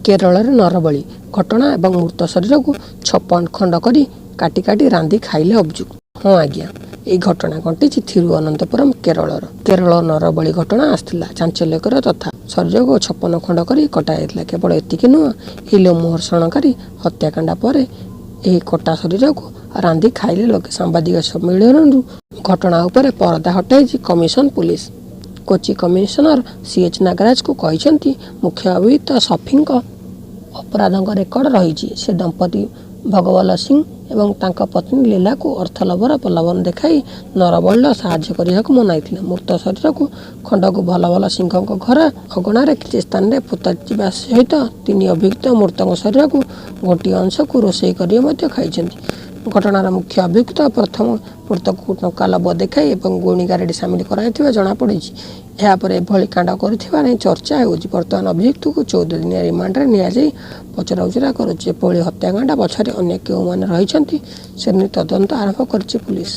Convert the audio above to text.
କେରଳରେ ନରବଳି ଘଟଣା ଏବଂ ମୃତ ଶରୀରକୁ 56 ଖଣ୍ଡ କରି କାଟି କାଟି ରାନ୍ଧି ଖାଇଲେ ଅଭିଯୁକ୍ତ। ହଁ ଆଜ୍ଞା, ଏହି ଘଟଣା ଘଟିଛି ଥିରୁଅନନ୍ତପୁରମ କେରଳର। କେରଳ ନରବଳି ଘଟଣା ଆସିଥିଲା ଚାଞ୍ଚଲ୍ୟକର ତଥା ଶରୀରକୁ 56 ଖଣ୍ଡ କରି କଟାଯାଇଥିଲା। କେବଳ ଏତିକି ନୁହଁ, ଏହି ଲୋମହର୍ଷଣକାରୀ ହତ୍ୟାକାଣ୍ଡ ପରେ ଏହି କଟା ଶରୀରକୁ ରାନ୍ଧି ଖାଇଲେ ଲୋକେ। ସାମ୍ବାଦିକ ସମ୍ମିଳନୀରୁ ଘଟଣା ଉପରେ ପରଦା ହଟାଇଛି commission police. Kochi commissioner CH ନାଗରାଜକୁ କହିଛନ୍ତି, ମୁଖ୍ୟ ଅଭିଯୁକ୍ତ ସଫିଙ୍କ ଅପରାଧଙ୍କ ରେକର୍ଡ ରହିଛି। ସେ ଦମ୍ପତି ଭଗବଲ ସିଂ ଏବଂ ତାଙ୍କ ପତ୍ନୀ ଲୀଲାକୁ ଅର୍ଥ ଲୋଭର ପ୍ରଲୋଭନ ଦେଖାଇ ନରବଳିର ସାହାଯ୍ୟ କରିବାକୁ ମନାଇଥିଲେ। ମୃତ ଶରୀରକୁ ଖଣ୍ଡକୁ ଭଲବଲ ସିଂହଙ୍କ ଘର ଅଗଣାରେ କିଛି ସ୍ଥାନରେ ପୋତାଯିବା ସହିତ ତିନି ଅଭିଯୁକ୍ତ ମୃତଙ୍କ ଶରୀରକୁ ଗୋଟିଏ ଅଂଶକୁ ରୋଷେଇ କରି ମଧ୍ୟ ଖାଇଛନ୍ତି। ଘଟଣାର ମୁଖ୍ୟ ଅଭିଯୁକ୍ତ ପ୍ରଥମ ମୃତକକୁ ଟଙ୍କା ଲୋଭ ଦେଖାଇ ଏବଂ ଗୁଣିଗାରେଡ଼ି ସାମିଲ କରାଯାଇଥିବା ଜଣାପଡ଼ିଛି। ଏହାପରେ ଏଭଳି କାଣ୍ଡ କରିଥିବା ନେଇ ଚର୍ଚ୍ଚା ହେଉଛି। ବର୍ତ୍ତମାନ ଅଭିଯୁକ୍ତକୁ 14 ଦିନିଆ ରିମାଣ୍ଡରେ ନିଆଯାଇ ପଚରାଉଚରା କରୁଛି। ଏଭଳି ହତ୍ୟାକାଣ୍ଡ ପଛରେ ଅନ୍ୟ କେଉଁମାନେ ରହିଛନ୍ତି ସେ ନେଇ ତଦନ୍ତ ଆରମ୍ଭ କରିଛି ପୁଲିସ।